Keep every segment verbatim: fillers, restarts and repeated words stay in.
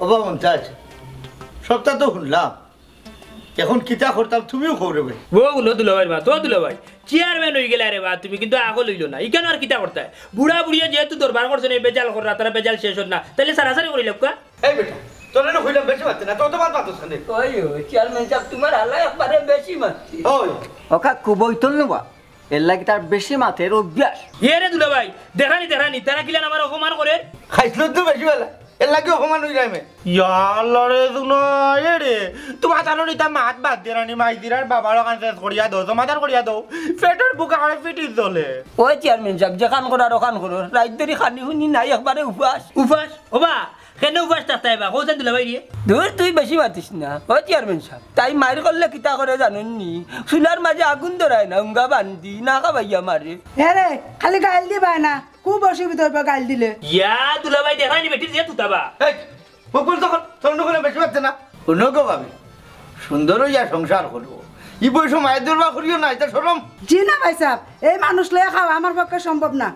ও মন্তাজ, সবটা তো হুনলাম, এখন কিতা করতাম তুমিও কও রে ভাই। ও হুনো দুলাভাইর মাত, ও দুলাভাই, চেয়ারম্যান অইগেলায় রে বা, তুমি কিন্তু আগল অইলো না, ইখান আর কিতা করতায়? বুড়া বুড়িয়ে যেহেতু দরবার করছে না, বেজাল কররা, তারা বেজাল শেষ অর না, তাইলে সারাসারি করিলাউক্কা। এই বেটা, তোরে না কইলাম বেশি মাততে না, তো অত মাত মাতস কেনে? ওই, ওই, চেয়ারম্যান সাব, তুমার হালা একবারে বেশি মাতছে। ওই। ও কাকু, বইতল নেবা। এর লাগি তার বেশি মাতের অভ্যাস। এ রে দুলাভাই, দেখরায়নি, দেখরায়নি, তারা কিলান আমার অপমান করের। খাইছলত তো বেশি বেলা, এর লাগি অপমান অইরায় মে। ইয়া আল্লাহ রে, দুনো, এ রে, তুমার জানো নি তা মাত বাদ দেরানি, মাইজিরার বাবার অখান শেষ করিয়া দেও, সমাধান করিয়া দেও, পেটর ভুকে আমার পিঠিত জ্বলে। ওই চেয়ারম্যান সাব, যেখান করার অখান করো, রাইত ধরি খানি হুনি নাই, একবারে উপাস। উপাস? ওবা, কেনে উপাস থাকতায় বা? কও চাইন দুলাভাইরে। দূর, তুই বেশি মাতিস না। ও চেয়ারম্যান সাব, তাই মাইর করলে কিতা করে জানইন নি? চুলার মাঝে আগুন ধরায় না, উঙ্গা বান্দি, না খাবাইয়া মারে। এ রে, খালি গাইল দিবায় না, খুব অসুবিধা অইবো গাইল দিলে। ইয়া দুলাভাই, দেখরায়নি বেটির যে তুতাবা। এই, মুখ বন্ধ কর, তোর মুখে বেশি মাততে না। হুনো গো ভাবি, সুন্দর অইয়া সংসার করো। ই বয়সো মাইর দরবার করিও না, ইতা শরম। জি না ভাইসাব, এই মানুষ লইয়া খাওয়া আমার পক্ষে সম্ভব না।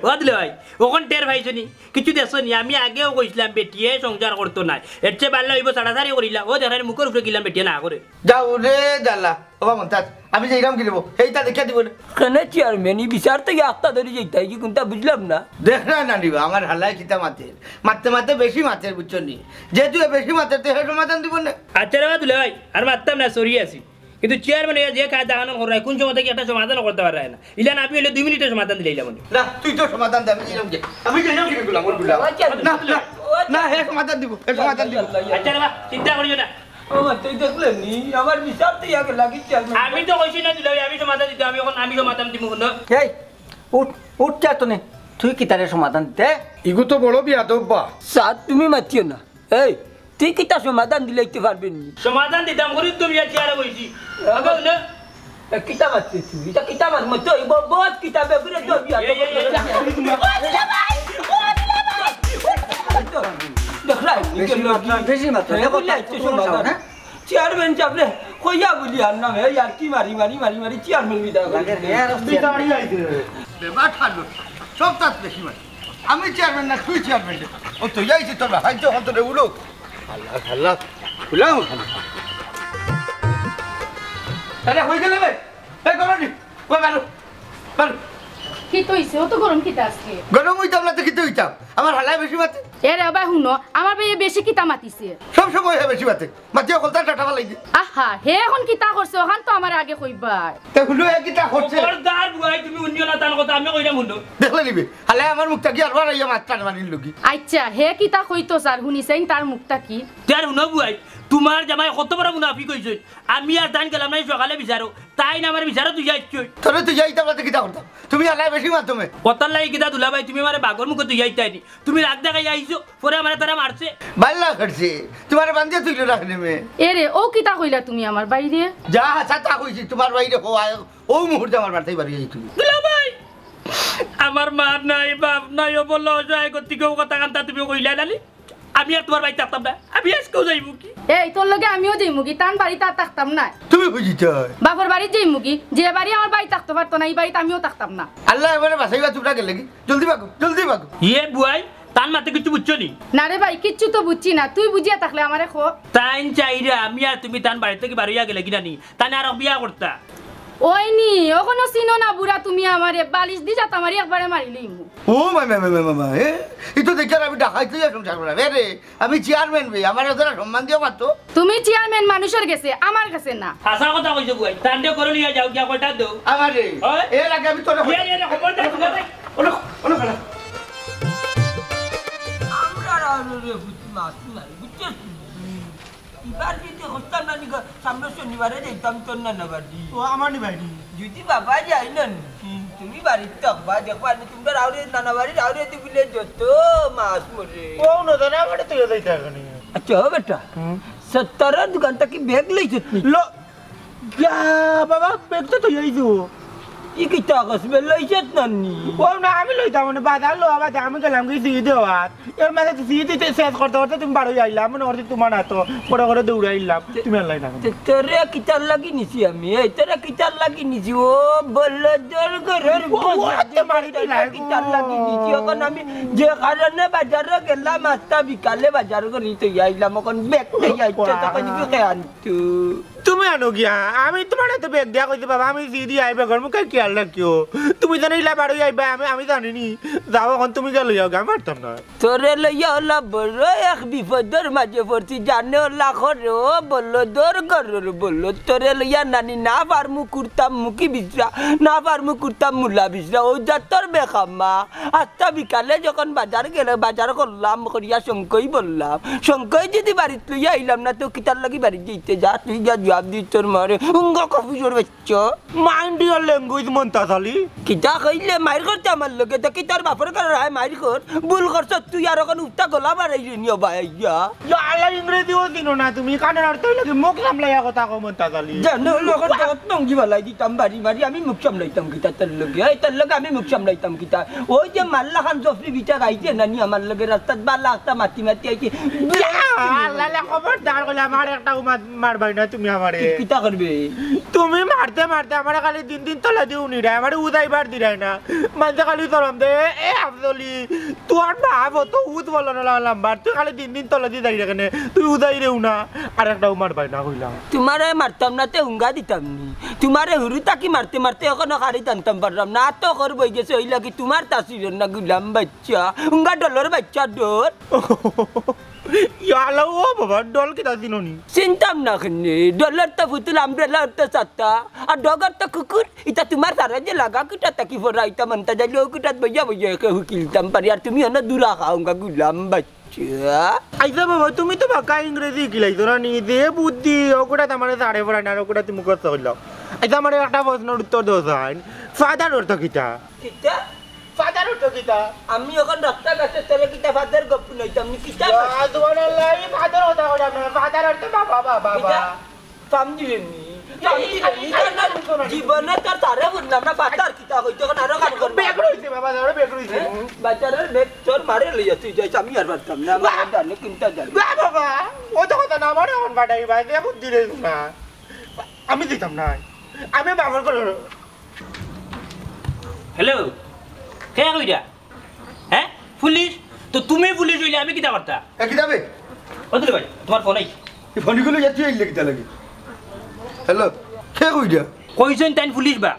ও দুলাভাই, অখন টের পাইছো নি? কিচ্ছু দেখছো নি? আমি আগেও কইছলাম বেটিয়ে সংসার করতো নায়, এর চেয়ে ভালা অইবো ছাড়াছাড়ি করিলা। ও দেখরায়নি মুখর উপরে কিলান বেটিয়ে না করে। যাও রে জ্বালা। ওবা মন্তাজ, আমি যাইরাম গিলবো, হেইতা দেখিয়া দিবো নে। কেনে চেয়ারম্যান, ই বিচার থাকি আখতা ধরি যাইতায় কি কুনতা বুঝলাম না। দেখরায় না নি বা, আমার হালায় কিতা মাতের, মাততে মাততে বেশি মাতের, বুঝছো নি? যেহেতু এ বেশি মাতের, তে হে সমাধান দিবো নে। আচ্ছা রে বা দুলাভাই, আর মাততাম না, sorry আছি। কিন্তু চেয়ারম্যান অইয়া যে কায়দা কানুন কররায়, কুন সময় থাকি একটা সমাধান করতা পাররায় না। ইলান আমি অইলে দুই মিনিটে সমাধান দিলাইলাম অনে। না, তুই তো সমাধান দে, আমি যাইরাম গি। আমি যাইরাম গি, গুলাম, ওর গুলাম। আচ্ছা, না, না, আচ্ছা। না, হে সমাধান দিবো, হে সমাধান দিবো। আচ্ছা রে বা, চিন্তা করিও না। ও মা, তুই দেখলে নি? আমার বিচার তো ইয়াকে লাগি চেয়ারম্যান। আমি তো কইছি না দুলাভাই, আমি সমাধান দিতাম, আমি অখন আমি সমাধান দিমু হুনো। এই, উঠ, উঠ চেয়ার তনে। তুই কিতারে সমাধান দিতে? ইগু তো বড় বিয়াদব বা। স্যার, তুমি মাতিও না। এই, তুই কিতা সমাধান দিলাইতে পারবে নি? সমাধান দিতাম করি তুমি আর চেয়ারে বইছি। আগে না। এ, কিতা মাতরে তুই? ইটা কিতা মাত-, মাত-, তুই ব-, বস কিতা বেগুরে তো বিয়া। এই, এই, এই, এই। দেখলাই, বেশি মাতরা, বেশি মাতরা। এ, বুঝলাই, তুই সমাধান। চেয়ারম্যান সাবরে কইয়া বলি আর না, এই আর কি মারি, মারি, মারি, মারি, চেয়ারম্যান বিদায় করে। লাগে রে, আর বিদায় আইছে। বেবা ঠান্ডা, সব তাত বেশি মারি। আমি চেয়ারম্যান না, তুই চেয়ারম্যান রে। ও তো যাইছি তোর ভাই, তো হন্তরে উলো। আল্লাহ, আল্লাহ, উলাও। আরে, হয়ে গেলে বে? এই, করো নি। ওই, বারো, বারো। কিতা অইছে? অত গরম কিতা আজকে? গরম অইতাম না তো কিতা অইতাম? আমার হালায় বেশি মাতে। এ রে ভাই, হুনো, আমার ভাইয়ে বেশি কিতা মাতিছে? সব সময় হে বেশি মাতে। মাতিয়া কলতা টাটা ফালাই দি। আহা, হে অখন কিতা করছে, অখান তো আমারে আগে কইবায়। তে হুনো, হে কিতা করছে? খবরদার বুয়াই, তুমি হুনিও না তান কথা, আমি কইরাম হুনো। দেখলে নিবে, হালায় আমার মুখ থাকি আরবার আইয়া মাত টান মারিল লগি। আইচ্ছা, হে কিতা কইতো স্যার, হুনি চাইন তার মুখ থাকি। তে আর হুনো বুয়াই, তুমার জামাই কত বড় মুনাফিক অইছে। আমি আর তাইন গেলাম না সকালে বিচারো, তাইন আমার বিচারো তুই যাইছই। তোরে তুই যাইতাম না, তে কিতা করতাম? তুমি হালায় বেশি মাতো মে। কথার লাগি কিতা দুলাভাই, তুমি আমারে বাঘর মুখে তুই যাইতায় নি। তুমি রাগ দেখাই আইছো, পরে আমারে তারা মারছে। বাল্লা করছে, তুমারে বান্ধিয়া তুইলো রাখলে মে। এ রে, ও কিতা কইলা তুমি আমার ভাইরে? যা হাছা তা কইছি, তুমার ভাইরে কও, আয়, ও মুহূর্তে আমার বাড়িতে বাড়ি যাই তুমি। দুলাভাই, আমার মা নাই, বাপ নাই, ও বললো, অসহায় গতিকে ও কথা কান্তা তুমি কইলা নানি? আমি আর তুমার বাড়িত থাকতাম না, আমি আজকেউ যাইমুগি। এই, তোর লগে আমিও যাইমুগি, তান বাড়িত আর থাকতাম না। তুমি বুঝিতে হয়। বাপর বাড়িত যাইমুগি, যে বাড়ি আমার ভাই থাকতো পারতো না, ই বাড়িত আমিও থাকতাম না। আল্লায় আমারে বাঁচাইবা, তুমরা গেলেগি। জলদি ভাগো, জলদি ভাগো। ইয়ে বুয়াই, তান মাতে কিচ্ছু বুঝছো নি? না রে ভাই, কিচ্ছু তো বুঝছি না, তুই বুঝিয়া থাকলে আমারে ক। তাইন চাইরা আমি আর তুমি তান বাড়ি থাকি বারইয়া গেলেগি নানি, তানে আরক বিয়া করতা। ওই নি, অখনো চিনো না বুড়া তুমি আমারে, বালিশ দি জাতা মারি একবারে মারিলিমু। ও মা, মা, মা, এ? ই তো দেখি আর আমি ডাকাইত লইয়া সংসার করাম। এ রে, আমি চেয়ারম্যান বে, আমারে যারা সম্মান দিয়া মাতো। তুমি চেয়ারম্যান মানুষর গেছে, আমার গেছে না। হাছা কথা কইছো বুয়াই, তানরে ঘরো লইয়া যাও, গিয়া কয়টা দেও। আমারে? ওই? এর আগে আমি তোরে ইয়ে, ইয়ে, খবরদার, খবরদার। ওলো, ওলো, ওলো। আমরা আর রে ফুটি মাছ নাই, বুঝছস? ইবার যদি হস্তান নানি গো, সামনে শনিবারে যাইতাম তোর নানা বাড়ি। ও, আমার নি বাড়ি। যদি বাবা যাই না নি, হুম। তুমি বাড়িত থাকবা, দেখবা নি, তুমরা রাউরে, নানা বাড়ি রাউরে দি বুলে যত মাছ মরে। ও, না জানে, আমারে তুই যাইতে হবে নি। আচ্ছা, ও বেটা, হুম। সত্তরের দোকান থাকি ব্যাগ লইছত নি? ল-, ইয়া, বাবা, ব্যাগ তো তুই এই দিও। ই কিতা কস বে, লইছত না নি? ও না, আমি লইতাম না, বাজার লওয়া বাদে আমি গেলাম কি সিঁড়ি দেওয়াত। এর মাঝে তো সিঁড়ি দিতে শেষ করতে করতে তুমি বারোই আইলাম, মনে করছি তোমার না তো, করে করে দৌড়াইলাম, তুমি আর লাই না। তে তোরে কিতার লাগি নিছি আমি, এই তোরে কিতার লাগি নিছি, ও বলদর ঘরর ও, ও, বলদ, আতে মারি দিলাই গো। কিতার লাগি নিছি, অখন আমি যে কারণে বাজারো গেলাম, আস্তা বিকালে বাজার করি তো আইলাম, অখন ব্যাগ তো আইছে, তখন কি খেয়ে আনতো? তুমি আনো গিয়া, আমি তোমার তো ব্যাগ দিয়া কইছি, "বাবা, আমি সিঁড়ি আইবে ঘর মুখে খেয়াল রাখিও।" তুমি জানো ইলা বারোই আইবা, আমি, আমি জানি নি। যাও, অখন তুমি গেলে যাও, আমি পারতাম না। তোরে লইয়া অলা বড় এক বিপদর মাঝে পড়ছি, জানে অলা করে, ও বলদর ঘরর বলদ। তোরে লইয়া নানি না পারমু কুর্তাম মুখি বিছরা, না পারমু কুর্তাম মুলা বিছরা, ও জাতর বেকামা। আস্তা বিকালে যখন বাজার গেলে, বাজার করলাম, করিয়া শঙ্কই বললাম, শঙ্কই যদি বাড়িত লইয়া আইলাম না, তো কিতার লাগি বাড়িত যাইতে যা, তুই যা জবাব দিস তোর মারে, উঙ্গা কফি জোর বেচ্চ। Mind your language, মন্তাজ আলী। কিতা কইলে মাইর করতে আমার লগে, তো কি তোর বাপর ঘরর আয় মাইর কর? ভুল করছ তুই, আর অখন উত্তা গলা বাড়াই রে নিও ভাই, ইয়া। ইয়া আল্লাহ, ইংরেজিও চিনো না তুমি, কানের অর্থ হইলো কি মুখ সামলাইয়া কথা কও মন্তাজ আলী। জানো, অখন তো টঙ্গি বালাই দিতাম বাড়ি বাড়ি, আমি মুখ সামলাইতাম কিতা তোর লগে, এই তোর লগে আমি মুখ সামলাইতাম কিতা? ওই যে মাল্লা খান জফরি বিটা গাইছে নানি আমার লগে রাস্তাত বালা একটা মাতি মাতি আইছে। আল্লাহ, আল্লাহ, খবরদার কইলে আমার একটা উমাত মারবাই না তুমি আমারে। কি-, কিতা করবে? তুমি মারতে মারতে আমারে খালি দিন দিন তলা দিও নিরায়, আমারে উদাইবার দিরায় না। মানতে খালি তরম দে, এ আফজলি, তোর বাপ অত উদ বলো না লাম্বার, তুই খালি দিন দিন তলা দিয়ে যাই রে কেনে, তুই উদাই রেও না, আর একটা উমার বাই না কইলাম। তোমারে মারতাম না তে হুঙ্গা দিতাম নি, তোমারে হুরু তাকি মারতে মারতে এখনো খাড়ি টানতাম পারলাম না, আত খর বই গেছে, ওই লাগি তোমার তাসির না গুলাম বাচ্চা, হুঙ্গা ডলর বাচ্চা ডর। ইয়ালা ও বাবা, ডল কিতা চিনো নি? চিনতাম না কেনে, ডলর তো পুতুল, আমব্রেলা তো ছাতা, আর ডগর তো কুকুর। ইতা তোমার সারা যে লাগা কুটা তাকি ফোরা, ইতা মন্তাজ আলী ও কুটাত বইয়া বইয়া একে হুকিলতাম পারি, আর তুমি অনো দূরা খাওঙ্গা গুলাম বাচ্চা। আইচ্ছা বাবা, তুমি তো বাক্কা ইংরেজি হিকিলাইছো না নি? যে বুদ্ধি, ও কুটাত আমারে সারে ফোরায় না, আর ও কুটাত তুমি মুখস্থ করলাও। আইচ্ছা, আমারে একটা প্রশ্নর উত্তর দেও চাইন, ফাদার অর্থ কিতা? কিতা? ফাদার অর্থ কিতা? আমি অখন রাস্তা ঘাটে তোরে কিতা ফাদার গপ নইতাম নি, কিতা? ইয়া, সুবহানাল্লাহ, এই ফাদার কথা কইলাম না, ফাদার অর্থ বাবা, বাবা, কিতা? বাবা। ফাম দিলে নি? ফাম দিলে নি? এই, এই, এই, এই, জীবনে তোর তারে বুঝলাম না, ফাদার কিতা কইতে অখন আরো কাম করবে। ব্যাগ রইছে বাবা, ধরো ব্যাগ রইছে। হ্যাঁ? বাজারের ব্যাগ তোর মারে লইয়া তুই যাইস, আমি আর পারতাম না, আমার না। আর জানে কিনতে জানে। না বাবা, ও তো কথা না, আমারে অখন পাঠাই ভাই, ব্যাগ দিলে না। আমি দিতাম না। আমি বাবার করে হ্যালো, কে কইরা? হ্যাঁ? পুলিশ? তো তুমি পুলিশ অইলে আমি কিতা করতা? এ, কিতা বে? ও দুলাভাই, তোমার ফোন আইছে। এই ফোনগুলো যা তুই আইলে কিতা লাগে? হ্যালো, কে কইরা? কইছইন তাইন পুলিশ বা?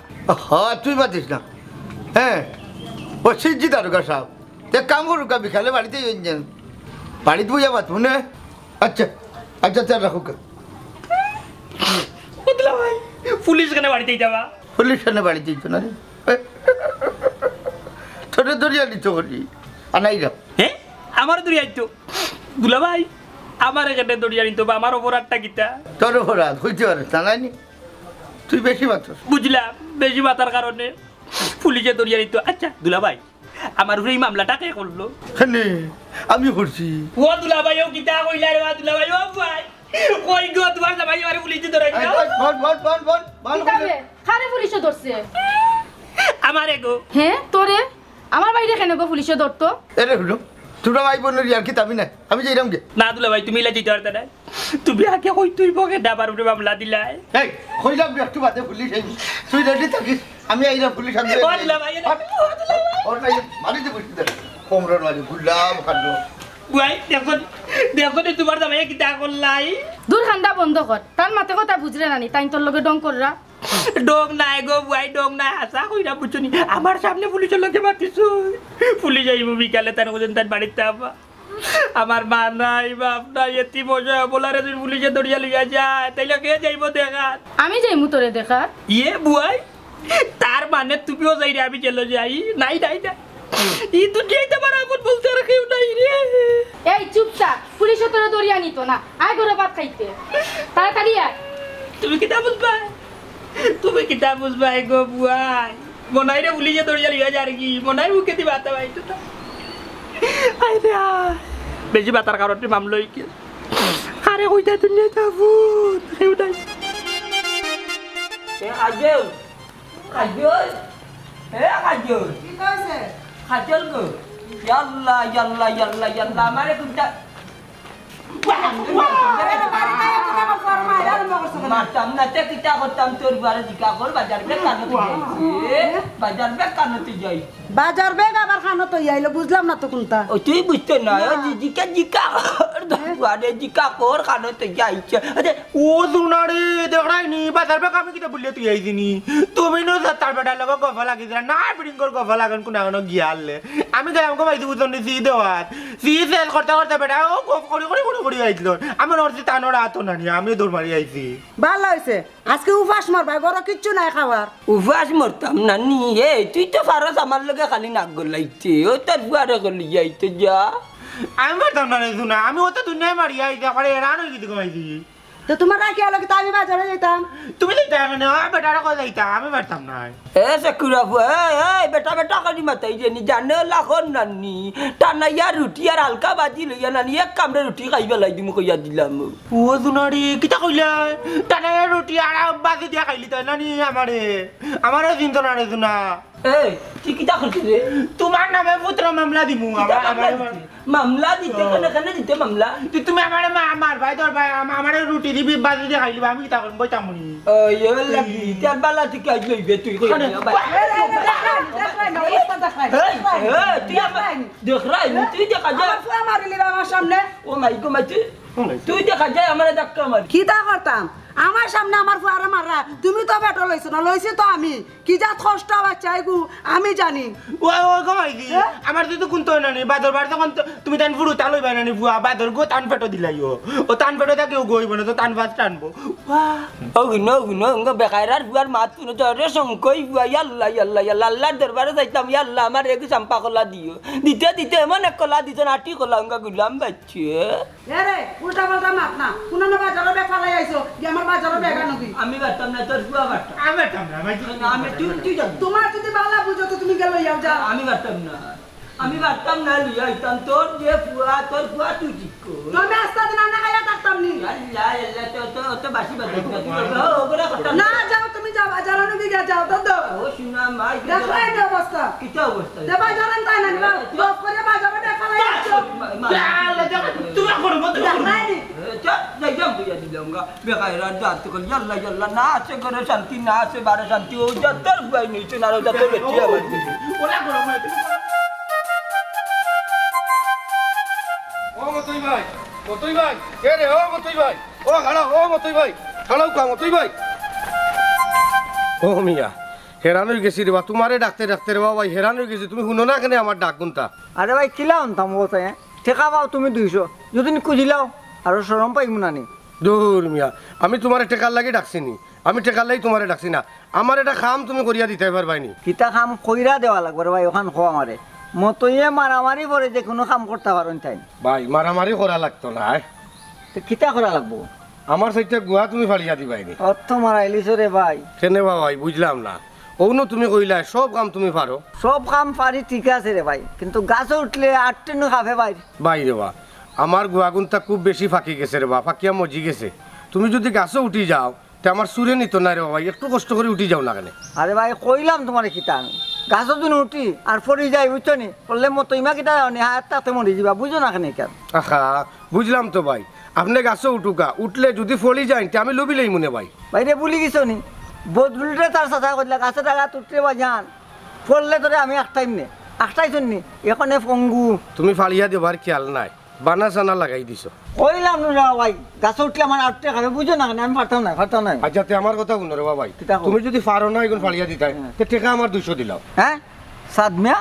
হ্যাঁ, তুই মাতিস না। হ্যাঁ, ও সিদ্দি দারোগা সাহেব। তে কাম করুক্কা, বিকালে বাড়িত আইন যেন। বাড়িত বইয়া মাতমু নে। আচ্ছা, আচ্ছা, আচ্ছা, রাখুক্কা। ও দুলাভাই, পুলিশ কেনে বাড়িত আইতা বা? পুলিশ কেনে বাড়িত আইতো না রে? তোরে ধরিয়া নিতো করি। আনাইরা। হ্যাঁ? আমারে ধরিয়া আইতো? দুলাভাই, আমারে কেনে ধরিয়া নিতো বা, আমার অপরাধটা কিতা? তোর অপরাধ, কইতে পারস না, নানি? তুই বেশি মাতস। বুঝলাম, বেশি মাতার কারণে পুলিশে ধরিয়া নিতো। আচ্ছা, দুলাভাই, আমার উপরে এই মামলাটা কে করলো? কেনে? আমি করছি। ও দুলাভাই, ও কিতা কইলা রে, ও দুলাভাই, ও ভাই। কই গো, তোমার জামাই আমারে পুলিশে ধরাই দিল। এই, বল, বল, বল, বল, বল, বল, কিতা বে? কারে পুলিশে ধরছে? আমারে গো। হ্যাঁ, তোরে? আমার বাইরে কেনে গো পুলিশে ধরতো? এরে হুনো, তোমরা ভাই বোনের ইয়ার কি দাবি নাই? আমি যাইরাম গে। না দুলাভাই, তুমি ইলা যাইতে পারতা না। তুমি আগে কই তুই বকে ডাবার উপরে মামলা দিলাই? এই, কইলাম একটু বাদে পুলিশ আইবো। তুই রেডি থাকিস, আমি আইরাম পুলিশ আনতে। ও দুলাভাই, ও দুলাভাই। ওর নাই, মারি দিব সিধা। কোমরর মাঝে গুলাম খালো। বুয়াই, দেখো, দেখো নি তোমার জামাই কিতা করলাই? দূর কান্দা বন্ধ কর। তার মাতে কথা বুঝরে না নি, তাইন তোর লগে ডং কররা। ডং নাই গো বুয়াই, ডং নাই, হাছা কইরা বুঝছো নি? আমার সামনে পুলিশর লগে মাতিছো। পুলিশ আইবো বিকালে, তার ওজন তার বাড়িত আবা। আমার মা নাই, বাপ নাই, এতিম অসহায় অবলারে যদি পুলিশে ধরিয়া লইয়া যায়, তাইলে কে যাইবো দেখাত? আমি যাইমু তোরে দেখাত। ইয়ে বুয়াই, তার মানে তুমিও যাইরে, আমি জেলো যাই? নাই, নাই, নাই। ই দুনিয়াইত আমার আপন বলতে আর কেউ নাই রে। এই চুপ থাক, পুলিশে তোরে ধরিয়া নিতো না। আয় ঘরো ভাত খাইতে। তাড়াতাড়ি আয়। তুমি কিতা বুঝবায়? তুমি কিতা বুঝবায় গো বুয়াই? মনাইরে পুলিশে ধরিয়া লইয়া যার কি? মনাই মুখে দিবা তা ভাই তো। আয় রে আয়। বেশি বাতার কারণে মামলা হইছে। আরে কইতা দুনিয়াইত আপন কেউ নাই। এ, আজেও। কাজল, এ কাজল। কি কইছে? কাজল গো। ইয়াল্লা, ইয়াল্লা, ইয়াল্লা, ইয়াল্লা, আমারে কুনটা মারতাম না, তে কিতা করতাম? তোর বারে জিকা কর, বাজার ব্যাগ কানো থইয়া আইছে? বাজার ব্যাগ কানো থইয়া আইছে? বাজার ব্যাগ আবার কানো থইয়া আইলো, বুঝলাম না তো কুনটা। ও, তুই বুঝতে না, ও না। জি-, জিকা, জিকা কর, তোর বারে জিকা কর, কানো থইয়া আইছে। আরে, ও দুনারে, দেখরায়নি, বাজার ব্যাগ আমি কিতা বুলিয়া থইয়া আইছি নি? তুমি নু তার বেটার লগে গফা লাগি দিলা, না, বিড়িঙ্গর গফা লাগান কোন এখনো গিয়া আনলে। আমি গেলাম গো ভাই, বুঝুন নি, জি দেওয়াত। জি সেল করতে করতে বেটা, ও গফ করি করি করি করি আইছিল। আমি মনে করছি তানোর আতো নানি, আমিও দৌড় মারি আইছি। ভালা অইছে, আজকে উপাস মরবায়, ঘরো কিচ্ছু নাই খাওয়ার। উপাস মরতাম নানি, এ, তুই তো পারস আমার লগে খালি নাক গলাইতে, ও তোর ফুয়ারে গলি যাইতে যা। আমি পারতাম না রে সোনা, আমি অত দুনিয়ায় মারিয়া আইছি, আমার এরান অই গেছে গো মাইজি। তো তোমার রাখিয়া লগে তো আমি বাজারো যাইতাম। তুমি যাইতা কেনে? ও বেটারে কই যাইতা? আমি পারতাম না। এ সেকুরা ফুয়া, এ, এ, বেটা বেটা করি মাতাইরে নি, জানে লাখন নানি। টানাইয়া রুটি আর হালকা ভাজি লইয়া নানি, এক কামড়ে রুটি খাই ফালাই দিমু কইয়া দিলাম। ও সোনারি, কিতা কইলা? টানাইয়া রুটি আর ভাজি দিয়া খাইলিতায় নানি আমারে। আমারে চিনতো না রে সোনা। এই, তুই কিতা করছিস রে? তোমার নামে পুত্র মামলা দিমু। কিতা আমার, মামলা আমার, দিতে? আমার মামলা দিতে, কেনে, কেনে দিতে মামলা? তুই, তুমি আমারে মা-, মারবায়, ধরবায়, আম-, আমারে রুটি দিবি, ভাজি দি খাইলিবা, আমি কিতা করমু, বইতাম নি। ওই, ওই লাগি, তোর বালা ঠিক আইজ লইবে, তুই কই কেনে? যাবি? এই, এই, এই, দেখলাই, দেখলাই, দেখলাই, অবস্থা দেখলাই, এই, দেখলাই, এই, তুই আমার দেখলাই। দেখলাই, তুই দেখা যায়। আমার ফুয়া মারিলি রে আমার সামনে। ও মাই গো মাই, তুই, ও মাই। তুই দেখা যায় আমারে ধাক্কা মারি। কিতা করতাম? আমার সামনে আমার ফুয়ারে মাররা, তুমি তো পেটো লইছো না, লইছি তো আমি। কি জাত কষ্ট বাচ্চা এগু, আমি জানি। ও, ও গো মাইজি, হ্যাঁ? আমার তো কুনতা অয় না নি, বাদর বার তখন তো তুমি তান ফুরুতা লইবায় না নি ফুয়া, বাদর গো তান পেটো দিলাইও। ও তান পেটো থাকি ও গো অইবো না, তো তান ভাত টানবো। ওয়া। ও গুনো, গুনো, উঙ্গো বেকায়রার ফুয়ার মাত কুনো জরে শঙ্কই ফুয়া, ইয়াল্লা, ইয়াল্লা, ইয়াল্লা, আল্লার দরবারে যাইতাম, ইয়াল্লা, আমারে এগু চাম্পা কলা দিও। দিতে দিতে এমন এক কলা দিছইন, আটি কলা উঙ্গা গুলাম বাইচ্চে। এ রে, উল্টা পাল্টা মাত না। কুনো না বাজারো ব্যাগ ফালাই আইছো, গিয়া আমার বাজারো ব্যাগ আনো গি। আমি পারতাম না, তোর ফুয়া পারতো। আমি পারতাম না, ভাই। না, আমি, তুই, তুই যা। তোমার যদি বালা বুঝো তো তুমি গিয়া লইয়াও যাও। আমি পারতাম না। আমি পারতাম না, লইয়া আইতাম। তোর যে ফুয়া, তোর ফুয়া তুই ঠিক কর। তো আমি আস্তা দিন না খাইয়া থাকতাম নি। আল্লাহ, আল্লাহ, তো, তো, তো বাসি বাজার না, তুই ওগুলা, ওগুলা করতাম না। না, যাও তুমি যাও, বাজারো আনো গি গিয়া যাও, তো দাও। ও, সোনা, মাই, দেখো এই অবস্থা। কিতা অবস্থা? দে বাজারো আনতায় না, না, দশ করে বাজারো ব্যাগ ফালাই আইছো। মা-, মা-, যা, আল্লাহ, যা, তুমি করো, মত করো। দেখো এই। এ, চল, যাই, যাম, বুঝা দিলাম গা। বেকায়রার জাত কল, ইয়াল্লা, ইয়াল্লা, না আছে ঘরে শান্তি, না আছে বারে শান্তি, ও জাতর ফুয়ায় নিছে না, ও জাতর বেটি আমার। ওরা গরম হয়, তুমি গরম। ও মতই ভাই, মতই ভাই, কে রে, ও মতই ভাই, ও খাড়া, ও মতই ভাই, খাড়াও কা মতই ভাই। ও মিয়া, হেরান অই গেছি রে বা, তোমারে ডাকতে ডাকতে রে বা ভাই, হেরান অই গেছি, তুমি হুনো না কেনে আমার ডাক কুনতা? আরে ভাই, কিলা হুনতাম ও তাই, হ্যাঁ? টেকা পাও তুমি দুইশো, যদি নি খুজিলাও, আরো শরম পাইমু না নি? দূর মিয়া, আমি তোমারে টেকার লাগি ডাকছি নি, আমি টেকার লাগি তোমারে ডাকছি না। আমার এটা কাম তুমি করিয়া দিতায় পারবায় নি? কিতা কাম কইরা দেওয়া লাগবো রে ভাই, অখান কও আমারে। মতইয়ে মারামারি করে যে কুনু কাম করতা পারইন তাইন। ভাই, মারামারি করা লাগতো নায়। তে কিতা করা লাগবো? আমার চাইরটা গুয়া তুমি ফালিয়া দিবায় নি। অত মারাইলিছো রে ভাই। কেনে বা ভাই, বুঝলাম না। অউনু তুমি কইলায় সব কাম তুমি পারো। সব কাম পারি ঠিক আছে রে ভাই, কিন্তু গাছো উঠলে আটটে নু কাঁপে ভাই। ভাই রে বা, আমার গুয়াগুনতা খুব বেশি ফাকি গেছে রে বা, ফাকিয়া মজি গেছে। তুমি যদি গাছো উঠি যাও, তে আমার চুরে নিতো নায় রে বা ভাই, একটু কষ্ট করি উঠি যাও না কেনে? আরে ভাই, কইলাম তোমারে কিতা আমি, গাছো যদি উঠি আর পড়ি যাই, বুঝছো নি? পড়লে মতইমা কিতা যাও নি, হায়াত থাকতে মরি যিবা, বুঝো না কেনে কিতা? আহা, বুঝলাম তো ভাই, আপনে গাছো উঠুকা, উঠলে যদি পড়ি যাইন, তে আমি লুবি লইমু নে ভাই। ভাই রে, ভুলি গেছো নি? বদরুলরে তার চাচায় কইলা, "গাছো থাকাত উঠরে বা জান, পড়লে তোরে আমি আটকাইমু নে।" আটকাইছইন নি? অখনে পঙ্গু। তুমি ফালিয়া দিবার খেয়াল নাই, বানা সানা লাগাই দিছো। কইলাম নু রে ভাই, গাছো উঠলে আমার আটটে খাবে, বুঝো না কেনে? আমি পারতাম না, পারতাম না। আচ্ছা, তে আমার কথা হুনো রে বা ভাই, কিতা কও? তুমি যদি পারো না অখন ফালিয়া দিতায়, হ্যাঁ। তে টেকা আমার দুইশো দিলাও। হ্যাঁ? সাদ মিয়া,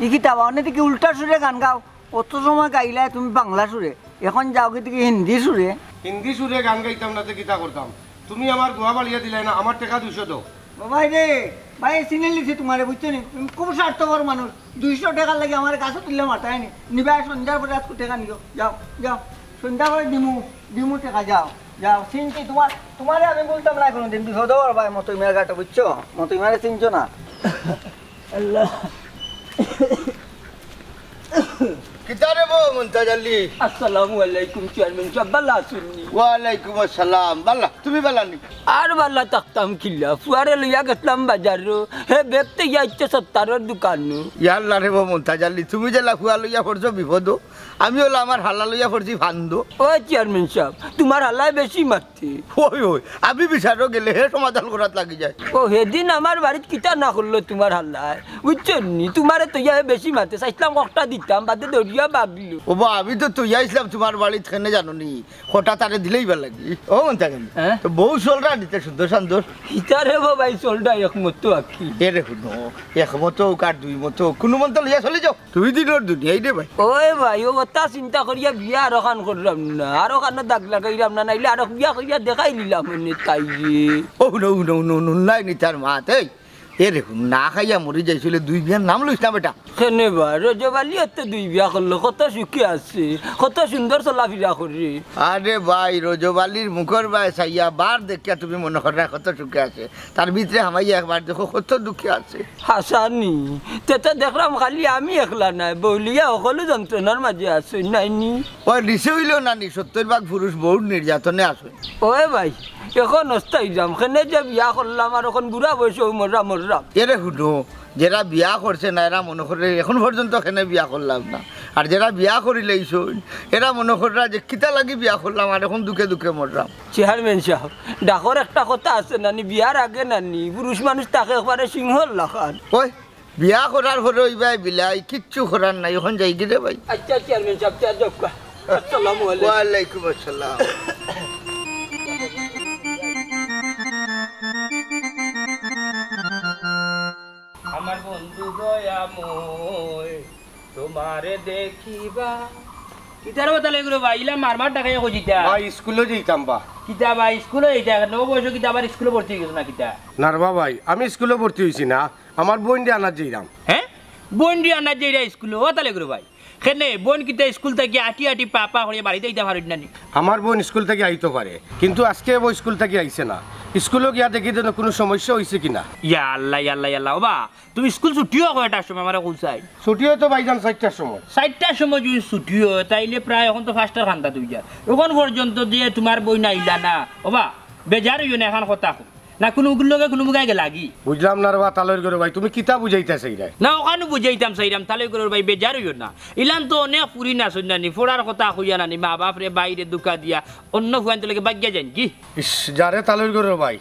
ই কিতা বা, অনে দেখি উল্টা সুরে গান গাও। অত সময় গাইলায় তুমি বাংলা সুরে, অখন যাওগি দেখি হিন্দি সুরে। হিন্দি সুরে গান গাইতাম না তে কিতা করতাম? তুমি আমার গুয়া ফালিয়া দিলায় না, আমার টেকা দুইশো দেও। ও ভাই রে, ভাই চিনিলিছি তোমারে, বুঝছো নি? তুমি খুব স্বার্থপর মানুষ। দুইশো টেকার লাগি আমারে গাছো তুলিয়া মারতায় নি। নিবায় সন্ধ্যার পরে আইজকু টেকা নিও। যাও, যাও। সন্ধ্যার পরে দিমু, দিমু টেকা, যাও, যাও। চিনছি তোমার, তোমারে আমি বলতাম না কোনোদিন, বিপদো পড়বায় মতইমার ঘাটো, বুঝছো? মতইমারে চিনছো না। আল্লাহ। কিতারে বো মন্তাজ আলী? আসসালামু আলাইকুম চেয়ারম্যান সাব, ভালা আছইন নি? ওয়ালাইকুম আসসালাম, ভালা, তুমি ভালা নি? আর ভালা থাকতাম কিলা, ফুয়ারে লইয়া গেছলাম বাজারো, হে বেগ থইয়া আইছে সত্তারর দোকানো। ইয়াল্লা রে বো মন্তাজ আলী, তুমি যেলা ফুয়া লইয়া পড়ছো বিপদো, আমি অলা আমার হালা লইয়া পড়ছি ফান্দো। ও চেয়ারম্যান সাব, তুমার হালায় বেশি মাত ওই, ওই, আমি বিচারো গেলে হে সমাধান করাত লাগি যায়। ও, হেদিন আমার বাড়িত কিতা না করলো তুমার হালায়, বুঝছো নি? তুমারে থইয়া হে বেশি মাতে, চাইছলাম ককটা দিতাম, বাদে দৌড়িয়া বাগলো। ও বা, আমি তো থইয়া আইছলাম তুমার বাড়িত, কেনে জানো নি? ককটা তারে দিলেই ভালা লাগি। ও মন্তাজ আলী, হ্যাঁ? তো বউ চলরা নিতে সুন্দর সান্দর। হিতারে বো ভাই, চলরা একমতো আকি। এরে হুনো, একমতো অউক আর দুই মতো অউক, কুনুমন্তে লইয়া চলি যাও। দুই দিনর দুনিয়াই রে ভাই। ওই ভাই, অউ কথা চিন্তা করিয়া বিয়া আরোখান কররাম না, আরোখানো দাগ লাগাইরাম না, নাইলে আরোক বিয়া করিয়া দেখাইলিলাম অনে তাইরে। ও হুনো, হুনো, হুনো, হুনো, নাই নি তার মাত, এই। এরে হুন, না খাইয়া মরি যাইছিলে, দুই বিয়ার নাম লইছ না বেটা। কেনে বা, রজব আলীও তো দুই বিয়া করলো, কত সুখে আছে, কত সুন্দর চলাফিরা করে। আরে ভাই, রজব আলীর মুখর বায় চাইয়া বার দেখিয়া তুমি মনো কররায় কত সুখে আছে, তার ভিতরে হামাইয়া একবার দেখো কত দুখে আছে। হাছা নি? তে তো দেখরাম খালি আমি একলা নায়, বউলিয়া হকলউ যন্ত্রণার মাঝে আছইন, নায় নি? ওই নিচে অইলেও না নি, সত্তর ভাগ পুরুষ বউর নির্যাতনে আছইন। ওই ভাই, অখন অস্থায়ী যাম, কেনে যে বিয়া করলাম আর অখন বুড়া বয়সে অউ মররা মররাম। এরে হুনো, যেরা বিয়া করছে না, এরা মনো করে অখন পর্যন্ত কেনে বিয়া করলাম না। আর যেরা বিয়া করিলাইছইন, এরা মনো কররা যে কিতা লাগি বিয়া করলাম আর অখন দুখে দুখে মররাম। চেয়ারম্যান সাব, ডাকর একটা কথা আছে না নি, বিয়ার আগে না নি, পুরুষ মানুষ থাকে একবারে সিংহর লাখান। ওই, বিয়া করার পরে অইবায় বিলাই, কিচ্ছু করার নাই, অখন যাইগি রে ভাই। আচ্ছা, চেয়ারম্যান সাব, তে যাউক্কা। আসসালামু আলাইকুম। ওয়ালাইকুম আসসালাম। আমার বন্ধু দয়াময়, তোমারে দেখিবা। কিতার কথা লইগুলো ভাই, ইলা মারমার ডাকাইয়া কইছিতা? ভাই, স্কুলো যাইতাম বা। কিতা ভাই, স্কুলো যাইতা? অউ বয়সো কিতা আবার স্কুলো ভর্তি অইগেছো না কিতা? না রে বা ভাই, আমি স্কুলো ভর্তি অইছি না, আমার বইনরে আনাত যাইরাম। হ্যাঁ? বইনরে আনাত যাইরা স্কুলো? ও তাইলে গুরু ভাই, কেনে বইন কিতা স্কুল থাকি আটি আটি পা পা করিয়া বাড়িত আইতা পারইন না নি? আমার বইন স্কুল থাকি আইতো পারে, কিন্তু আজকে বউ স্কুল থাকি আইছে না। স্কুলো গিয়া দেখি যেন কুনু সমস্যা অইছে কিনা। ইয়া আল্লাহ, ইয়া আল্লাহ, ইয়া আল্লাহ। ওবা, তুমি স্কুল ছুটি অয় কয়টার সময় আমারে কও চাই? ছুটি অয় তো ভাইজান চাইরটার সময়। চাইরটার সময় যুদি ছুটি অয়, তাইলে প্রায় অখন তো পাঁচটার কান্দাত অইযার। অখন পর্যন্ত যে তুমার বইন আইলা না, ওবা, বেজার অইও না, একখান কথা কও। না কুনু উগুর লগে কুনু মুগায় গেলাগি? বুঝলাম না রে বা, তালইর ঘরর ভাই, তুমি কিতা বুঝাইতা চাইরায়? না, অখানউ বুঝাইতাম চাইরাম, তালইর ঘরর ভাই, বেজার অইও না। ইলান তো অনেক ফুরিন আছইন না নি, পড়ার কথা কইয়া না নি, মা বাপরে ভাইরে ধুকা দিয়া অন্য ফুয়াইন্তর লগে ভাগিয়া যাইন গি। ইস, যা রে তালইর ঘরর ভাই,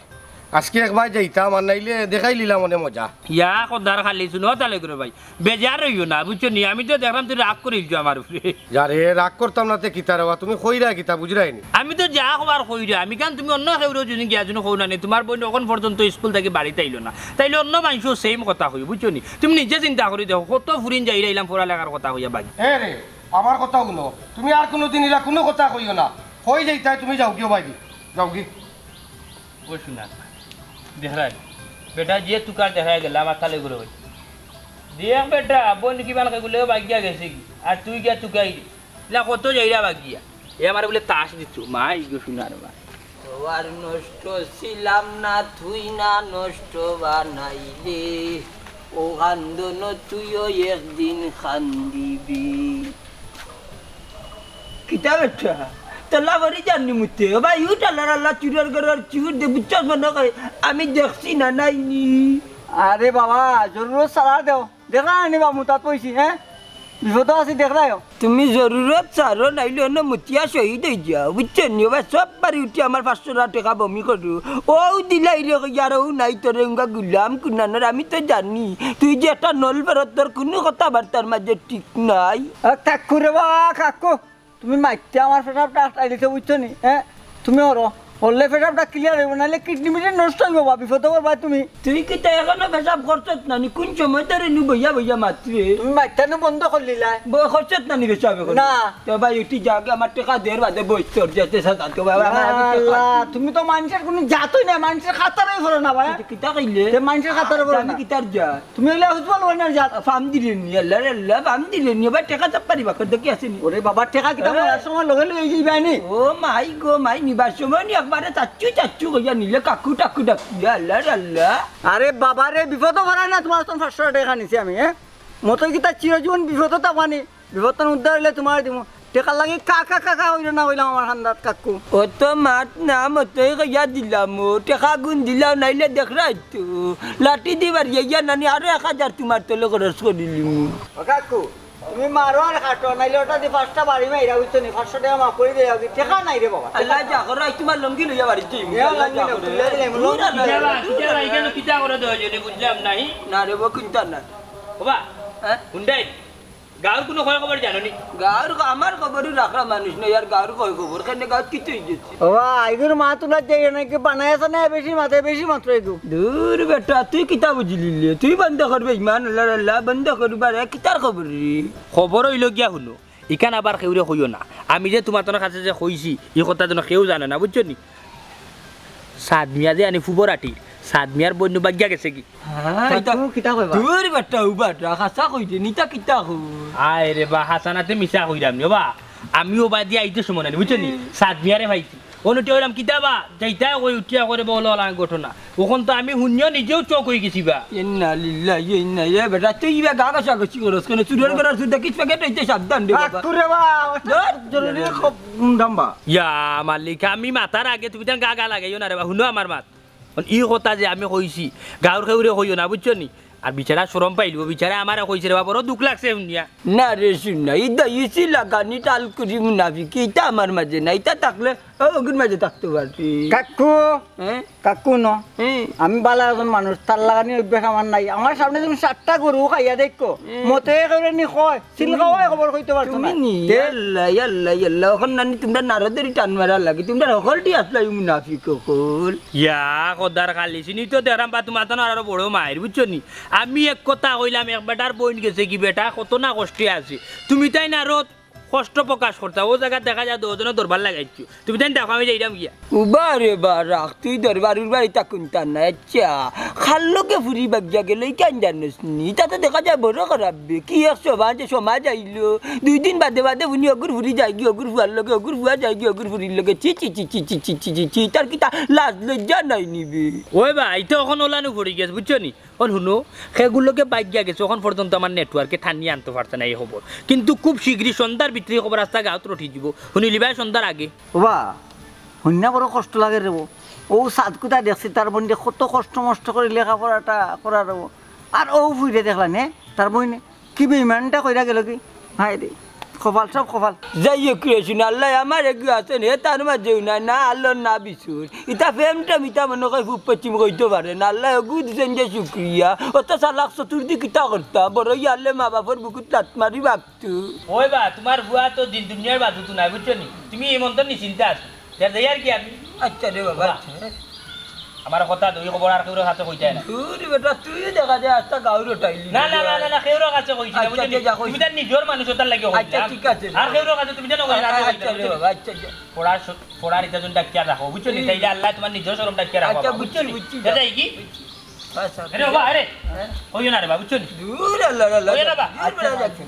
আজকে একবার যাইতাম, আর নাইলে দেখাইলিলাম অনে মজা। ইয়া কদার খালি, হুনো তালইর ঘরর ভাই, বেজার অইও না, বুঝছো নি? আমি তো দেখরাম তুমি রাগ করিলিছো আমার উপরে। যা রে, রাগ করতাম না তে কিতা রে বা, তুমি কইরায় কিতা বুঝরায় নি? আমি তো যা কওয়ার কইরাম, ইখান তুমি অন্য কেউরেও যুদি গিয়া যুদি কও না নি, তুমার বইন অখন পর্যন্ত স্কুল থাকি বাড়িত আইলো না, তাইলে অন্য মানষেও same কথা কইবো, বুঝছো নি? তুমি নিজে চিন্তা করি দেখো, কত ফুরিন যাইরাইলাম পড়ালেখার কথা কইয়া ভাগি। এ রে, আমার কথা হুনো, তুমি আর কুনুদিন ইলা কুনু কথা কইও না, কই যাইতায় তুমি যাওগি ও ভাইজি, যাওগি। ও সোনা, দেখরায়, বেটা যে তুকার দেখরায় গেলা, আমার তালইর ঘরর ভাই। দেখ বেটা, বইন কিমান কেগুলেও ভাগিয়া গেছে গি, আর তুই গিয়া তুকাই দে। ইলা কত যাইরা ভাগিয়া। এ আমারে বুলে তাস দিতো, মাই গো সোনার মাই। ও আর নষ্ট ছিলাম না, তুই না নষ্ট বানাইলে, ও কান্দন তুইও একদিন কান্দিবি। কিতা বেটা? তোলা করি জানি মুতে। ও ভাই, উঠ, আল্লাহর আল্লাহ, চুরর ঘরর চুর দে, বুঝছস মনে কয় আমি দেখছি না, নাইনি। আরে বাবা, জরুরত ছাড়া দেও। দেখরায় নি বা মুতাত পড়ছি, হ্যাঁ? বিপদো আছি, দেখরায়। তুমি জরুরত ছাড়ো, নাইলে অনো মুতিয়া শহীদ অইযাও, বুঝছো নি? ও ভাই, সব বাড়ি উঠি আমার পাঁচশো টেকা বমি করু। অউ দিলাইরে কইয়া আর অউ নাই তোরে উঙ্গা গুলাম কুনানোর, আমি তো জানি। তুই যে একটা নল বেরোত, তোর কুনু কথাবার্তার মাঝে ঠিক নাই। আ, কাকু রে বাবা, কাকু, তুমি মাইতে আমার পেশাবটা আটকাই দিছো, বুঝছো নি? হ্যাঁ, তুমি অরো, অরলে পেশাবটা clear অইবো, নাইলে kidney মিডনি নষ্ট অইবো বা, বিপদো পড়বায় তুমি। তুই কিতা অখনো পেশাব করছত না নি? কুন সময় ধরি নু বইয়া বইয়া মাতরে? তুমি মাইতে নু বন্ধ করিলিলায়। ব-, করছত না নি পেশাব অখনো? না। তে ভাই, উঠি যা আগে, আমার টেকা দের বাদে বইস তোর যেতে সাদা তো বাবা, আমার আগে টেকা। আল্লাহ, তুমি তো মানষর কুনু জাতই না, মানষর খাতারও পড়ো না ভাই। কিতা কইলে? তে মানষর খাতারও পড়ো না। আমি কিতার যা? তুমি অইলে ফুটবল ওনার জাত। ফাম দিলে নি, আল্লাহ রে আল্লাহ, ফাম দিলে নি, এবার টেকা চাপ পারিবা, কত কি আছে নি? ওরে বাবা, টেকা কিতা হ্যাঁ? মরার সময় লগে লগে অই যাইবা নি? ও মাই গো মাই, নিবার সময় নি একবারে চাচ্চু চাচ্চু কইয়া নিলে কাকু টাকু ডাকিয়া, আল্লাহ রে আল্লাহ। আরে বাবা রে, বিপদো পড়ায় না, তুমার তো পাঁচশো টেকা নিছি আমি, হ্যাঁ? মতই কিতা চিরজীবন বিপদো থাকবা নি? বিপদটা উদ্ধার অইলে তুমারে দিমু। টেকার লাগি কা কা কা কা অইলো না অইলাম আমার খান্দাত কাকু। অত মাত না, মতই কইয়া দিলাম, ও টেকা গুন দিলাম, নাইলে দেখরায় তো। লাঠি দি বাড়ি আইয়া নানি আরো এক হাজার তুমার তলে খরচ করিলিমু। ও কাকু, তুমি মারো আর কাটো, নাইলে ওটা দি পাঁচটা বাড়ি মাইরা, বুঝছো নি? পাঁচশো টেকা মাফ করি দেও, টেকা নাই রে বাবা। আল্লাহ যা করো, আজ তুমার লুঙ্গি লইয়া বাড়িত যাইমু। এ, আল্লাহ যা লুঙ্গি করো। লইয়া দিলাম, লুঙ্গি কিতা বা, লইয়া কিতা বা, দিলাম। ইখানো কিতা করে দেওয়া যায়, বুঝলাম নাই। না রে বা, কিতা না। ও বা, হ্যাঁ? হুন্ডাই, গাঁওর কুনু খয় খবর জানো নি? গাঁওর খ-, আমার খবরও রাখরা মানুষ নাই, আর গাঁওর খয় খবর, কেনে গাঁওত কিতা অইগেছে? ও বা, ইগুর মাত তুলাত যাইও না, কি বানাই আছে না, বেশি মাতে, বেশি মাত্র ইগু। দূর বেটা, তুই কিতা বুঝিলিলে? তুই বন্ধ করবে ইমান, আল্লাহ, আল্লাহ, বন্ধ করবে, আরে কিতার খবর রে? খবর অইলো গিয়া হুনো, ইখান আবার কেউরে কইও না। আমি যে তুমার তনর কাছে যে কইছি, ই কথা যেন কেউ জানে না, বুঝছো নি? সাদ মিয়া যে আনি ফুবর আটির, সাদ মিয়ার বইন বাগিয়া গেছে কি? হ্যাঁ, ইতা কিতা কইবা? দূর বেটা, ও বেটা, হাছা কইছে নি, ইতা কিতা কই? আয় রে বা, হাছা নাতে মিছা কইরাম নি, ও বা। আমি ও বাদি আইতে সময় নাই, বুঝছো নি? সাদ মিয়ারে পাইছি। অনুটি অইলাম কিতা বা, যাইতায় কই উঠিয়া করে বলো অলা ঘটনা। অখন তো আমি হুনিয়া নিজেও চোখ অইগেছি বা। ইন্না লিল্লাহি ওয়া ইন্না ইলাইহি, এ বেটা, তুই ইবা গা ঘষাঘষি করস কেনে? চুরের ঘরর চুর দেখিস, প্যাকেট অইতে সাবধান রে বাবা। কাকুরে বা, ধুর। জরুরি খুব দাম বা। ইয়া মালিক, আমি মাতার আগে তুমি তান গা গা লাগাইও না রে বা, হুনো আমার মাত। অন ই কথা যে আমি কইছি, গাঁওর কেউরে কইও না, বুঝছো নি? আর বিচারা শরম পাইলো, বিচারা আমারে কইছে রে বা, বড় দুখ লাগছে হুনিয়া। না রে, হুন না, ইতা ইসি লাগানি টাল করি মুনাফিকি, ইতা আমার মাঝে না, ইতা থাকলে ও, অগুর মাঝে থাকতো পারতি। কাকু, হ্যাঁ? কাকু ন। হ্যাঁ। আমি বালা একজন মানুষ, তার লাগানি অভ্যাস আমার নাই। আমার সামনে তুমি সাতটা গরু খাইয়া দেখো, হ্যাঁ। মতে করে নি কয়, সিল খাওয়ায় খবর কইতে পারতো না। তুমি নি, তে? ইয়াল্লা, ইয়াল্লা, ইয়াল্লা, অখন নানি তুমরা নারদেরই টান মারা লাগে, তুমরা হকলটি আসলাই মুনাফিক অকল। ইয়া, খোদার খালি, চিনি তো দেখরাম বা তুমার তো আরো বড় মাইর, বুঝছো নি? আমি এক কথা কইলাম, এক বেটার বইন গেছে কি বেটা, কত না কষ্টে আছে। তুমি তাইন আরো কষ্ট প্রকাশ করতা, ও জাগাত দেখা যায় দুইজনে দরবার লাগাইছো। তুমি তাইন দেখো, আমি যাইরাম গিয়া। উবা রে বা, রাখ, তুই দরবার উরবার ইতা কুনতা না, আচ্ছা। খার লগে ফুরি বাগিয়া গেল, ইখান জানোস নি? ইতা তো দেখা যায় বড় খারাপ বে। কি এক সমাজ, সমাজ আইলো। দুই দিন বাদে বাদে হুনি অগুর ফুরি যায়গি, অগুর ফুয়ার লগে, অগুর ফুয়া যায়গি, অগুর ফুরির লগে। ছি, ছি, ছি, ছি, ছি, ছি, ছি, ছি। তার কিতা লাজ লজ্জা নাই নি বে? ওই বা, ইতা অখন ওলানো পড়ি গেছে, বুঝছো নি? অন হুনো, হেগুর লগে বাগিয়া গেছে, অখন পর্যন্ত আমার নেটওয়ার্কে টানিয়া আনতো পারছে না ই খবর। কিন্তু খুব শীঘ্রই সন্ধ্যার ভিতরে ই খবর আস্তা গাঁওত রটি দিব। হুনিলিবায় সন্ধ্যার আগে। ওবা, হুনিয়া বড় কষ্ট লাগে রে বো। ও সাদকুতা দেখছি, তার বইনরে কত কষ্ট মষ্ট করি লেখাপড়াটা করার রে বো। আর ও ফুইরে দেখলা নে, তার বইনে কি বেইমানটা কইরা গেল কি? হায় রে, কপাল সব কপাল। যাই হোক রে, হুন, আল্লায় আমার এগু আছেন, হে তার মাঝেও নাই, না আল্লার না বিছুন। ইতা প্রেম টেম, ইতা মনে কয় পূব পশ্চিম কইতো পারে না। আল্লায় এগু দিছেন যে শুক্রিয়া। অত চালাক চতুর দি কিতা করতা? বড় ইয়ালে মা বাপর বুকুত লাত মারি বাপতু। ওই বা, তুমার ফুয়া তো দিন দুনিয়ার বাজু তো নাই, বুঝছো নি? তুমি এই মন্তর নিশ্চিন্তা আছো। যার যাই আর কি আমি। আচ্ছা রে বাবা, বাবা। আচ্ছা। আমার কথা দুই খবর আর কেউর কাছে কইতায় না। দূর বেটা, তুই দেখা যায় আস্তা গাঁও রটাইলি। না, না, না, না, না, কেউর কাছে কইছি না, আচ্ছা, বুঝলি? আচ্ছা, যা কইছি। তুমি তার নিজর মানুষ, তার লাগি কইছি। আচ্ছা, ঠিক আছে রে। আর কেউর কাছে তুমি জানো কইছি না, আমি আচ্ছা কইছি না, রে বুঝলি? বাবা, আচ্ছা, আচ্ছা। পড়ার স-, পড়ার ইটা জন ডাকিয়া রাখো, বুঝছো নি? হুম। তাইলে আল্লায় তুমার নিজর শরম ডাকিয়া রাখো, আচ্ছা, বাবা, বুঝছো বুঝছি, নি? বুঝছি। যা যাই কি? আচ্ছা, আচ্ছা। আরে বাবা, আরে। হ্যাঁ? কইও না রে বাবা, বুঝছো নি? দূর আল্লাহ, আল্লাহ, কইও না বাবা। আচ্ছা, আচ্ছা, আচ্ছা।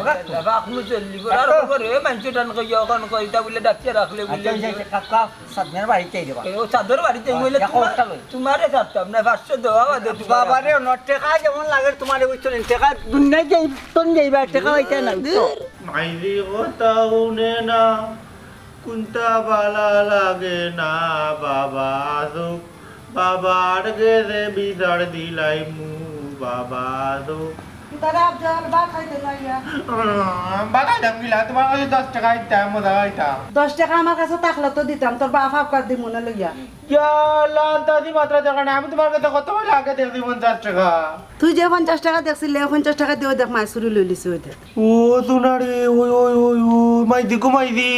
ওগা, বাবা, এখনো চললি, বড় আর খবর, এ, মানষে টান কইয়া, অখান কইতা বলে ডাকিয়া রাখলে বলে। আচ্ছা, ওই যে, কাকা, সাদমিয়ার বাড়িতে যাইবা। ও, সাদর বাড়িতে যাইবা, বলে, হ্যাঁ, তোমার, কষ্ট লই। তোমারে সারতাম না, পাঁচশো দেওয়া বাদে তোমার বাবারে, অন্য টেকা যেমন লাগে তোমারে, বুঝছো নি? টেকা দুনিয়ায় যাই, তন যাইবা, টেকা পাইতে না, বুঝছো? মাইজি কথা হুনে না, কুন্তা বালা লাগে না, বাবা আসুক, বাবার গেছে বিচার দিলাইমু, বাবা আসুক। তারা আফজাল ভাত খাইতে না ইয়া। উম, বাধা দাম গিলা, তোমার কাছে দশ টেকা দিতাম, মজা খাইতাম। দশ টেকা আমার কাছে থাকলে তো দিতাম, তোর বাপ আফকার দি মনে লইয়া। ইয়া আল্লাহ, আন্তাজি মাত্রা দেখা না, আমি তোমার কাছে কত করে আগে দেখছি পঞ্চাশ টেকা। তুই যে পঞ্চাশ টেকা দেখছিলি, পঞ্চাশ টেকা দিয়েও দেখ, মায় চুরি লইলিছে, ওই দেখ। ও সোনা রে, ওই, ওই, ওই, ওই, মাইজি গো মাইজি।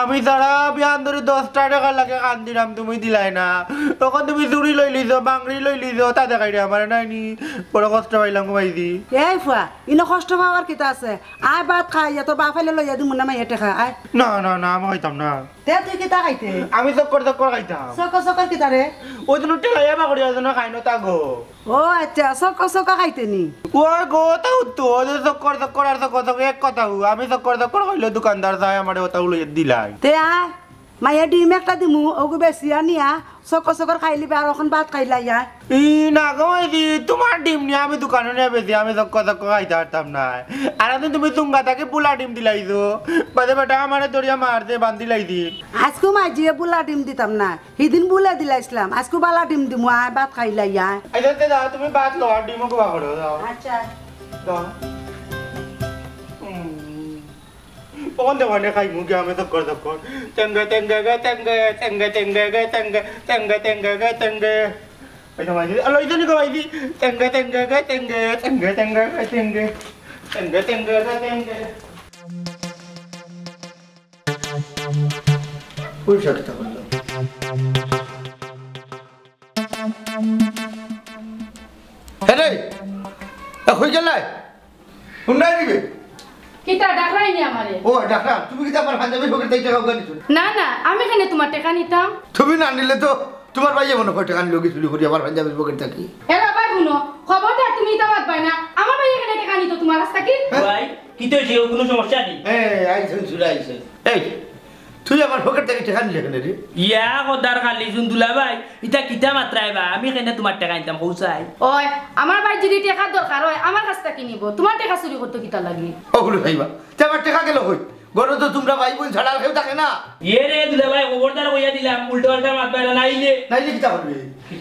আমি সারা বিয়ান ধরি দশটা টেকার লাগি কান্দিরাম, তুমি দিলায় না। অখন তুমি চুরি লইলিছো, বাংরি লইলিছো, তা দেখাই রে আমারে নাইনি। বড় কষ্ট পাইলাম গো মাইজি। এই ফুয়া, ইনো কষ্ট পাওয়ার কিতা আছে? আয় ভাত খাই, ইয়া তোর বাপ আইলে লইয়া দিমু না মাইয়া টেকা, আয়। না, না, না, আমি খাইতাম না। তে তুই কিতা খাইতে? আমি চক্কর চক্কর খাইতাম। চক্কর চক্কর কিতা রে? ওই জন্য টেকা ইয়া বাকরি, ওই জন্য খাই না তা গো। ও আচ্ছা, চক্কর চক্কর খাইতে নি? ওই গো, তাও তো, ওই যে চক্কর চক্কর আর চক্কর চক্কর এক কথা হু। আমি চক্কর চক্কর কইলে দোকানদার যায় আমারে ওটা উলিয়ে দিলাই। তে আয়। মাইয়া, ডিম একটা দিমু, ওগু বেচিয়া নিয়া চক্কর চক্কর খাইলিবে, আর অখন ভাত খাইলাইয়া। ই না গো, এই যে তুমার ডিম নিয়া আমি দোকানো নিয়া বেচি, আমি চক্কর চক্কর খাইতাম পারতাম নায়। আর অখন তুমি তুঙ্গা থাকি বুলা ডিম দিলাইছো, বাদে বেটায় আমারে ধরিয়া মারছে, বান্ধিলাইছি। আইজকু মাইজিয়ে বুলা ডিম দিতাম না, হিদিন বুলা দিলাইছলাম, আইজকু বালা ডিম দিমু, আয় ভাত খাইলাইয়া। আচ্ছা, তে যাও, তুমি ভাত লও, আর ডিমও কুবা করো, যাও। আচ্ছা। যাও। উম। অখন দেওয়ানে খাইমু গিয়া আমি চক্কর চক্কর। তেঙ্গে তেঙ্গে গে তেঙ্গে, তেঙ্গে তেঙ্গে গে তেঙ্গে, তেঙ্গে তেঙ্গে গে তেঙ্গে। ওই তো মাইজি, আলো, ওই তো নিকো মাইজি। তেঙ্গে তেঙ্গে গে তেঙ্গে, তেঙ্গে তেঙ্গে গে তেঙ্গে, তেঙ্গে তেঙ্গে গে তেঙ্গে। ওই সাতটা করলো। হে রে, এ, কই গেলে? হুন্ডাই দিবে? কিতা ডাকরায়নি আমারে? ও, ডাকরাম। তুমি কিতা আমার পাঞ্জাবির পকেট থাকি টেকা উগার নিছো? না, না, আমি কেনে তুমার টেকা নিতাম? তুমি না নিলে তো তুমার ভাইয়ে মনে কয় টেকা নিলো গি চুরি করি আমার পাঞ্জাবির পকেট থাকি। এ বাবা, হুনো, খবরদার তুমি ইতা মাতবায় না। আমার ভাইয়ে কেনে টেকা নিতো তুমার কাছ থাকি? ভাই, কিতা অইছে? কুনু সমস্যা নি? এ, আইছইন, চুরা আইছইন। এই, তুই আমার পকেট থাকি টেকা নিলে কেনে রে? ইয়া খোদার খালি হুন দুলাভাই, ইতা কিতা মাতরায় বা? আমি কেনে তুমার টেকা নিতাম, কও চাই? ওই, আমার ভাইর যুদি টেকার দরকার অয়, আমার কাছ থাকি নিবো। তুমার টেকা চুরি করতো কিতার লাগি? ও হুলো খাইবা, তে আমার টেকা গেলো কই? ঘরো তো তুমরা ভাই বইন ছাড়া আর কেউ থাকে না। এ রে দুলাভাই, খবরদার কইয়া দিলাম, উল্টা পাল্টা মাতবায় না, নাইলে। নাইলে কিতা করবে?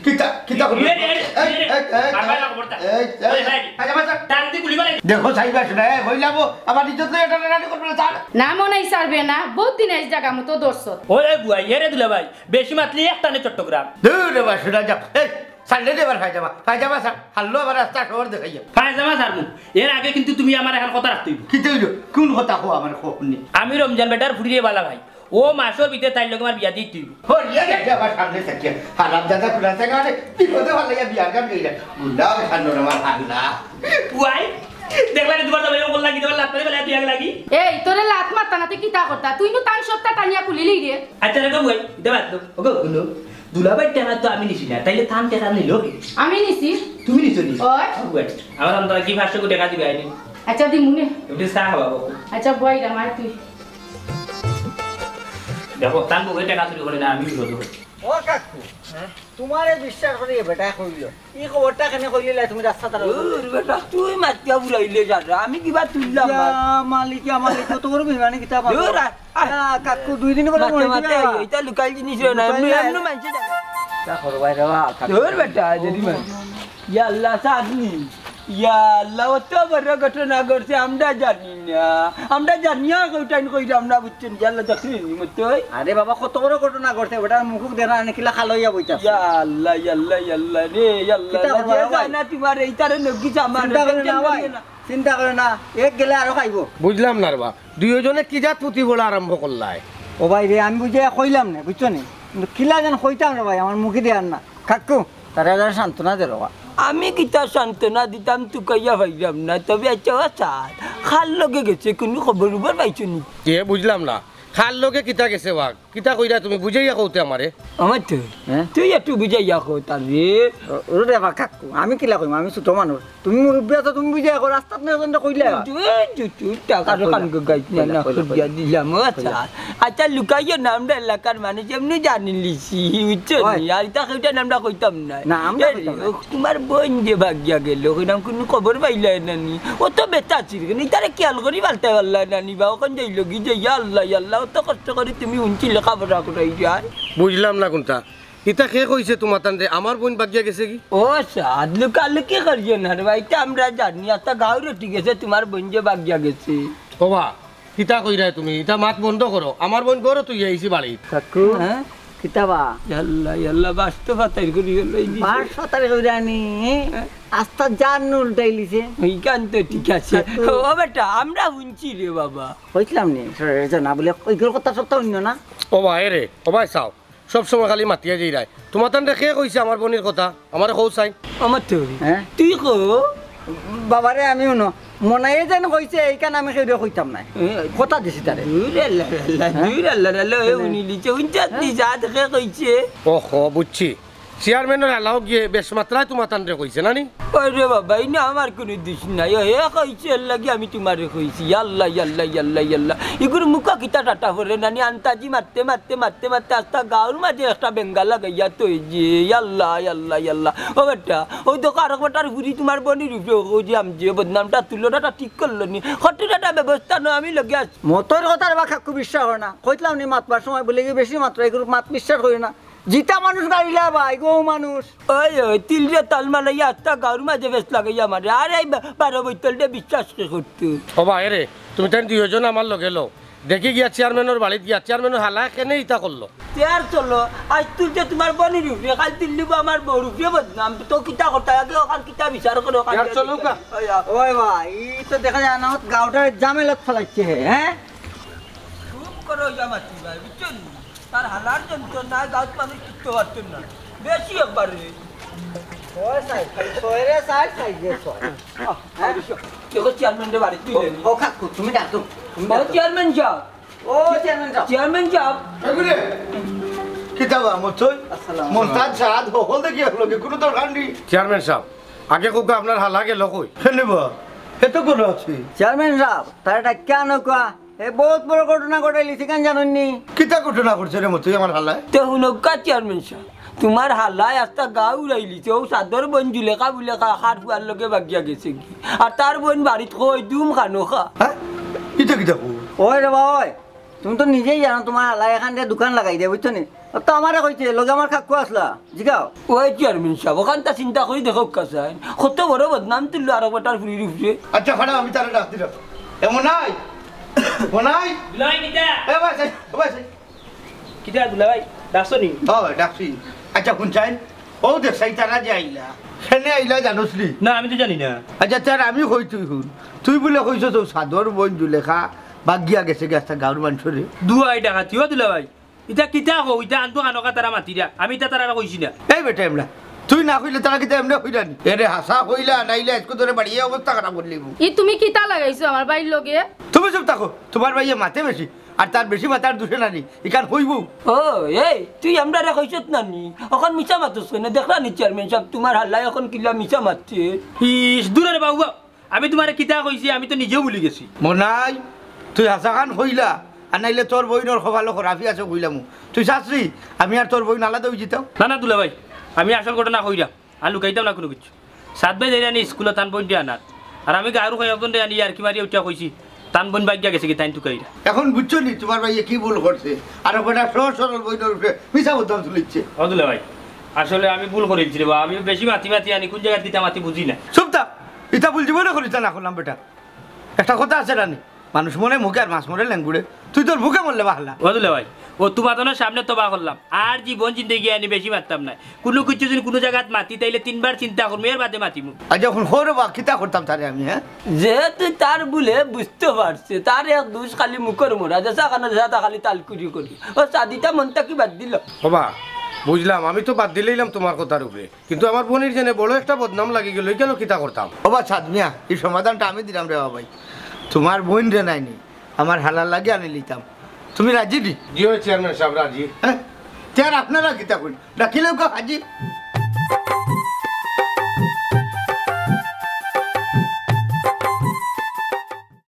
কিতা, কিতা করবে? এ রে, এ রে, এই, এ রে, এই, এই, বারবার এই, না খবরদার। এই, এই, এই, ভাই, এই, এই, এই, টান দি গুলি মারে। দেখো, চাইবা শোনা, এই, কইলাম ও, আমার ইজ্জত লইয়া টানাটানি করবে না, ছাড়। না মনে হয় ছাড়বে না, বউত দিন আইজ জাগা মতো ধরছত। ওই, ওই বুয়া, এ রে দুলাভাই, বেশি মাতলি এক টানে চট্টগ্রাম। দূর রে বা, শোনা যাও। এই, ছাড়লে রে এবার পায়জামা, পায়জামা ছাড়, হারলো আবার রাস্তা শহর দেখাইয়া। পায়জামা ছাড়মু, এর আগে কিন্তু তুমি আমার এখান কথা রাখতে অইবো। কিতা অইলো? কুন কথা কও আমার কও হুনি? আমি রমজান বেটার ফুড়িরে বালা ভাই, ও মাসর ভিতরে তাইর লগে আমার বিয়া দিতে অইবো। হরিয়া দেখে আবার সামনে থাকিয়া। হারাম দাদা ফুলা থাকা মানে বিপদে ভালো লাগে বিয়ার গান গাইলা। গুন্ডা হবে সামনে আমার হাল্লা। ওয়াই, দেখলা নি তুমার দাদা এরকম লাগি, তুমার লাত মারি ফেলে বিয়া লাগি। এই, তোরে লাত মারতা না, তে কিতা করতা? তুই নু তান সবটা টানিয়া খুলিলি রে। আচ্ছা, রে গো, ওয়াই, ইটা বাদ দেও। ওগো, হুনো, দুলাভাইর টেকা তো আমি নিছি না, তাইলে তান টেকা নিলো কে? আমি নিছি। তুমি নিছো নি? ওই। ওয়াই, আমার আমরা কি পাঁচশো টেকা দিবে আইনি? আচ্ছা, দিমুনে। একটু চা খাওয়াবো। আচ্ছা, বই রে, মার তুই। দেখো, তান বউয়ে টেকা চুরি করে না, আমি চুরি করি। ও কাকু, তুমারে বিশ্বাস করি এ বেটায় কইলো। ই খবরটা কেনে কইলিলা তুমি রাস্তাত আর? দূর বেটা, তুই মাতিয়া বুলাইলে যারা, আমি কিবা তুললাম ইয়া না। মালিক, ইয়া মালিক, কত বড় বেইমানি কিতা পাবো? দূর, আ, আ। ইয়া কাকু, দুই দিন পরে মাতে, মরে মাতে, যাবে। ইটা লুকাইল জিনিস রে না, লুকাইল এমনি, না। এমনি মানছে না। তা করবাই রে বা, কাকু। দূর বেটা, যদি মান। ইয়া আল্লাহ, চাঁদনি। ইয়া আল্লাহ, অত বড় ঘটনা ঘটছে, আমরা জানি না। আমরা জানিয়া কেউ টাইম কইলাম না, বুঝছেন? ইয়া আল্লাহ, দেখলি নি মতো? আরে বাবা, কত বড় ঘটনা ঘটছে, বেটার মুখ দেখা আনে কিলা খাল হইয়া বইতা। ইয়া আল্লাহ, ইয়া আল্লাহ, ইয়া আল্লাহ রে, ইয়া আল্লাহ, কিতা ইয়া করবা আল্লাহ, রে ভাই? না তোমার এইটারে নগি জামা চিন্তা করে না টেনশন ভাই, করিও না। চিন্তা করে না, এক গেলে আরো খাইবো। বুঝলাম না রে বা, দুইজনে কি জাত পুতি বলা আরম্ভ করলাই? ও ভাই রে, আমি বুঝে কইলাম না, বুঝছো নি? কিন্তু কিলা যেন কইতাম রে ভাই, আমার মুখে দেয়ার না। কাকু, তারে আর সান্ত্বনা দে রে বা। আমি কিতা সান্ত্বনা দিতাম, তুকাইয়া পাইলাম না। তবে আচ্ছা, ও স্যার, কার লগে গেছে, কুনু খবর উবর পাইছো নি? এ বুঝলাম না, কার লগে কিতা গেছে বা? কিতা কইরা তুমি বুঝাইয়া কওতে আমারে? আমার তো, হ্যাঁ? তুই একটু বুঝাইয়া কও তারে। ও, ওরে বাবা কাকু, আমি কিলা কইমু, আমি ছোট মানুষ। তুমি মুরব্বি আছো, তুমি বুঝাইয়া কও, রাস্তাত না এজনরে কইলা। তুই, তুই, তুই, টাকা কইলা, কান গাইছ না, কইলা, না, কইলা, কইয়া কইলা। দিলাম, ও আচ্ছা। কইলা। আচ্ছা, লুকাইও না, আমরা এলাকার মানুষ এমনি জানি লিছি, বুঝছো ওই। নি? আর ইতা কেউটা আমরা কইতাম না। না, আমরা এ, কইতাম না। ও, তোমার বইন যে ভাগিয়া গেল, কইলাম, কুনু খবর পাইলায় না নি? ও তো বেটা ছিল, কিন্তু ইতারে খেয়াল করি পালতায় পারলায় না নি বা, ওখান যাইল কি যে, ইয়া আল্লাহ, ইয়া আল্লাহ, অত কষ্ট করি তুমি হুনছি লেখাপড়া করাই যায়। বুঝলাম না কুনটা। ইতা কে কইছে তোমার তানরে আমার বইন বাগিয়া গেছে কি? ও সাদ, লুকালুকি করিও না রে ভাই, ইতা আমরা জানি, আস্তা গাঁও রটি গেছে তোমার বইন যে বাগিয়া গেছে। ও বা, কিতা কইরায় তুমি? ইতা মাত বন্ধ করো। আমার বইন ঘরো তুই আইছি বাড়িত। কাকু, হ্যাঁ? কিতা বা? ইয়াল্লা, ইয়াল্লা, বাস তো ফাতাইর করি গেল এই দিকে। বাস ফাতাইর করি আনি, হ্যাঁ? আস্তা জান উল্টাইলিছে। ইখান তো ঠিক আছে। কাকু। ও বেটা, আমরা হুনছি রে বাবা। কইছিলাম নি, সরে যা না বলে, ওই কথা সবটা অইন্য না। ও ভাই রে, ও ভাই চাও, সব সময় খালি মাতিয়া যাইরায়। তোমার তানরে কে কইছে আমার বইনর কথা? আমারে কও চাই। আমার তো। হ্যাঁ? তুই কো। বাবারে, আমি হুনো, মনাইয়ে যেন কইছে, এইখান আমি কেউরে কইতাম না। এ, কথা দিছি তারে। দূর আল্লাহ, আল্লাহ, হ্যাঁ? দূর আল্লাহ, আল্লাহ, এ হ্যাঁ। উনি লিচে, উনচাত হ্যাঁ। নি যা দেখে কইছে। ওহো, বুঝছি। চেয়ারম্যানর হালাও গিয়ে বেশ মাত্রায় তুমাতানরে কইছে না নি? ওই রে বাবা, ইনো আমার কুনু দোষ নাই। ও হে কইছে, এর লাগি আমি তুমারে কইছি। ইয়াল্লা, ইয়াল্লা, ইয়াল্লা, ইয়াল্লা। ইগুর মুখা কিতা টাটা পড়ে না নি? আন্তাজি মারতে, মারতে, মারতে, মারতে আস্তা গাউর মাঝে একটা বেঙ্গা লাগাইয়া থইছে। ইয়াল্লা, ইয়াল্লা, ইয়াল্লা। ও বেটা, ওই দেখো আরক বেটার ফুরি তুমার বইনর উপরে, ওই যে আমি যে বদনামটা তুললো, ওটা ঠিক করলো নি। খট্টুর একটা ব্যবস্থা নাও, আমি লগে আছি। মতইর কথারে বা কাকু বিশ্বাস করে না। কইতলাম নি মাতবার সময় বুলে কি বেশি মাত্রা, এগুর মাত বিশ্বাস করি না। জিতা মানুষ গাইলা ভাই, গো মানুষ। ওই, ওই, তিলরে তাল মারাইয়া আস্তা গাউর মাঝে বেশ লাগাইয়া মারে। আর এই বা-, বারো বৈতলরে বিশ্বাস কে করতো? ও বা, এরে, তুমি তাইন দুইজন আমার লগে লও। দেখি গিয়া চেয়ারম্যানর বাড়িত গিয়া, চেয়ারম্যানর হালায় কেনে ইতা করলো? চেয়ার চলো, আইজ তুলতে তুমার বইনর উপরে, কাইল তুললিবো আমার বউর উপরে বদনাম। তো কিতা কথা, আগে ওখান কিতা বিচার করো, ওখান ইয়ার কিতা চলো বিচার কা? করো। ওই, আ- ওই ভাই, ই তো দেখা যায় না, গাউটার জামেলাত ফালাইছে হে, হ্যাঁ? চুপ করো, ইয়া মাতি ভাই, বুঝছো নি? তার হালার যন্ত্রণায় গাউত মানুষ টিকতে পারতো না। বেশি একবারে। ছয় সাইজ, খালি ছয় রে, সাইজ, সাইজ রে, ছয়। আহ, আহ, দেখো চেয়ারম্যানরে বাড়িত তুই ও, ও কাকু, তুমি ডাকো, তুমি ও ডাকো। চেয়ারম্যান সাব। ও চেয়ারম্যান সাব। চেয়ারম্যান সাব। এগুরে, কিতা বা, মতই? আসসালামু আলাইকুম। মন্তাজ সাদ, হকল দেখি এক লগে, কুনু দরকার নি। চেয়ারম্যান সাব, আগে কউক্কা আপনার হালা গেল কই? কেনে বা? হে তো ঘরো আছে। চেয়ারম্যান সাব, তারে ডাকিয়া আনো কউক্কা। হে বউত বড় ঘটনা ঘটাইলিছে, কেন জানইন নি? কিতা ঘটনা করছে রে মতই আমার হালায়? তে হুনউক্কা চেয়ারম্যান সাব, তুমার হালায় আস্তা গাউ উড়াইলিছে, অউ সাদর বইন জুলেখা বুলেখা কার ফুয়ার লগে বাগিয়া গেছেগি। আর তার বইন বাড়িত কই দুম খানো খা। হ্যাঁ? ইতা কিতা কও? ওই রে বা, ওই, তুমি তো নিজেই জানো তুমার হালায় এখান দিয়া দোকান লাগাই দে, বুঝছো নি? তো আমারে কইছে, লগে আমার কাকু আছলা, জিগাও। ওই চেয়ারম্যান সাব, ওখানতা চিন্তা করি দেখউক্কা চাইন। কত বড় বদনাম তুললো আরক বেটার ফুরির উপরে। আচ্ছা, খাড়া, আমি তারে ডাক দিরাম। এ মনাই, মনাই। দুলাভাই, কিতা? এ ভাই, সাই, এ ভাই, সাই। কিতা দুলাভাই, ডাকছো নি? ও, ডাকছি। আচ্ছা, হুন চাইন, ও দেখ, সাই তারা যে আইলা। কেনে আইলা জানোস নি? না, আমি তো জানি না। আচ্ছা, তার আমি কই তুই হুন। তুই বুলে কইছস তো সাদর বইন জুলেখা বাগিয়া গেছেগি আস্তা গাউর মানষরে। দুয়াই ডাকাতি, ও দুলাভাই। ইতা কিতা কও? ইতা আনতো খানো খা তারা মাতিরা। আমি ইতা তারারে কইছি না। এই বেটা এমলা, তুই না কইলে তারা কিতা এমনে কইরা নি? এরে হাছা কইলা, নাইলে আইজকু ধরে বাড়িয়ে অবস্থা খারাপ করিলিমু। ই তুমি কিতা লাগাইছো আমার ভাইর লগে? তুমি চুপ থাকো, তুমার ভাইয়ে মাতে বেশি, আর তার বেশি মাতার দুষে না নি, ইখান কইবো। ও, এই, তুই আমরারে কইছত না নি? অখন মিছা মাতস কেনে? দেখরা নি চেয়ারম্যান সাব, তুমার হালায় অখন কিলা মিছা মাতছে। ইস, দূর রে বাবু, আমি তুমারে কিতা কইছি, আমি তো নিজেও ভুলি গেছি। মনাই, তুই হাছাখান কইলা, আর নাইলে তোর বইনর কপালো খরাপি আছে কইলামু। তুই চাছরি, আমি আর তোর বইন আলাদা অইযিতাম। না, না দুলাভাই, আমি আসল ঘটনা কইরাম, আর লুকাইতাম না কুনু কিচ্ছু। সাদ ভাই যাইরা নি স্কুলো তান বইনরে আনাত, আর আমি গাউর কয়েকজনরে আনি ইয়ার্কি মারিয়া উঠিয়া কইছি, তান বইন বাগিয়া গেছেগি, তাইন তুকাইরা। অখন বুঝছো নি তুমার ভাইয়ে কি ভুল করছে? আর ওখানে সহজ সরল বইনর উপরে মিছা বদনাম তুলিচ্ছে। ও দুলাভাই, আসলে আমি ভুল করিলিছি রে বা, আমি বেশি মাতি মাতি আনি কুন জাগাত কিতা মাতি বুঝি না। চুপ থাক, ইতা ভুল জীবনে করিস না, না করলাম বেটা। একটা কথা আছে রানি, মানুষ মরে মুখে আর মাছ মরে লেঙ্গুড়ে। তুই তোর মুখে মরলে বাহালা। ও দুলাভাই, ও তুমার সামনে তবা করলাম, আর জীবন জিন্দেগি আনি বেশি মাততাম নায়। কুনু কিচ্ছু যদি কুনু জাগাত মাতি, তাইলে তিনবার চিন্তা করমু, এর বাদে মাতিমু। আচ্ছা, অখন কও রে বা, কিতা করতাম তারে আমি, হ্যাঁ? যেহেতু তার ভুলে বুঝতে পারছে, তার এক দুষ খালি মুখর মরা, যেছা খানো যেছা তা খালি তালকুরি করি। ও সাদিতা মনটা কি বাদ দিল? ও বা, বুঝলাম, আমি তো বাদ দিলাইলাম তুমার কথার উপরে। কিন্তু আমার বইনর জেনে বড় একটা বদনাম লাগি গেল, ইখানো কিতা করতাম? ও বা সাদ মিয়া, ই সমাধানটা আমি দিরাম রে বাবাই। তুমার বইনরে নায় নি, আমার হালার লাগি আনিলিতাম। তুমি রাজি নি? জি অয় চেয়ারম্যান সাব, রাজি। হ্যাঁ? তে আর আপনারা কিতা কইন? ডাকিলেউক্কা হাজি।